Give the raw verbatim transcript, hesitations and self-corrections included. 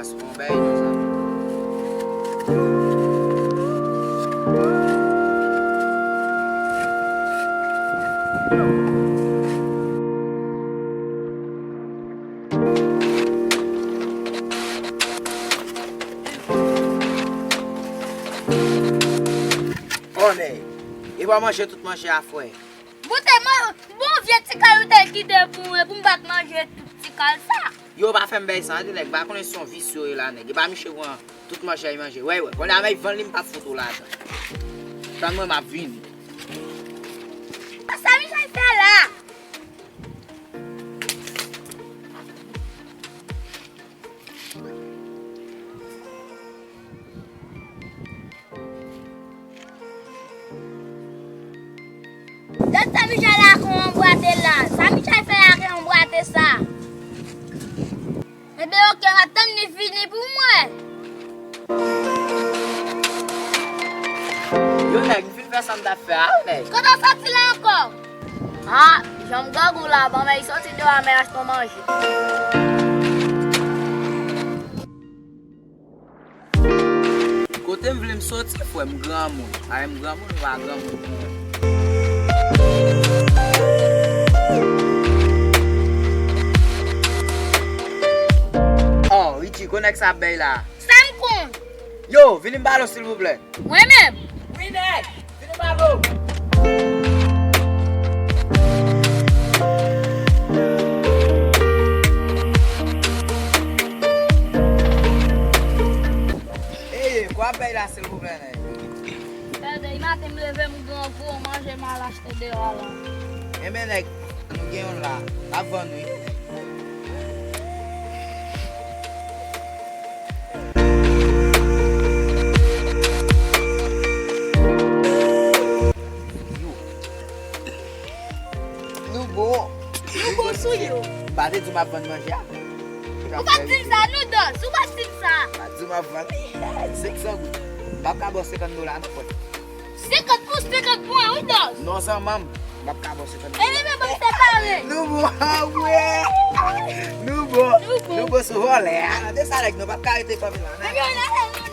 Se bon bagay non sa. Onè, e pa manje tout manje a frè. Boute man, bon vye ti kal ou te kite pou mwen, pou m pa t manje tout ti kal sa. Yo pa fè m bay sa, de nèg, m pa konnen si yon visye w ye la, nèg. E pa misye pran tout manje a, li manje. Wè, wè, kounye a m ap vann li, m p ap fout ou lajan. Tann mwen, m ap vini. Sa Michel fè la? Gad sa Michel la kon anbwate la. Sa Michel fè la ki anbwate sa. Enben, oke, m ap tann li fini pou mwen. Yo, nèg, m fin fè sa m t ap fè a, nèg. Kote w soti la ankò? Ah, jan m grangou la, ban m al soti deyò a, m al achte yon manje. Kote m vle m soti, frè, m granmoun. Ay, m granmoun, m pa granmoun pou mwen. Oh, Richie, konnen sa ap bay la. Sa m konn. Yo, vini m pale w, silvouplè. Mwen menm. Wi, nèg. Vini m pale w. Ey, kwa bay la, silvouplè, nèg. Gade, maten m leve m grangou, manje m al achte deyò a la. Enben, nèg, nou gen youn la. N ap vann, wi. Nou bon. Nou bon sou yo. M pa te di w m ap vann manje a. Ou pa t di m sa, nou dòs. Ou pa t di m sa. M pa t di w m ap vann. Senk san goud. M p ap ka ba w senkant dola, non, frè. Senkant pou senkant pwen, wi, dòs. Non, zanmanm. M p ap ka ba w senkant dola. Ebyen, men ban m separe. Nou bon, ah, wi. Nou bon. Nou bon. Nou bon sou vòlè a. Gade sa, nèg, nou p ap ka rete kanpe la, nèg. Ebyen, nou ale, nou nèg.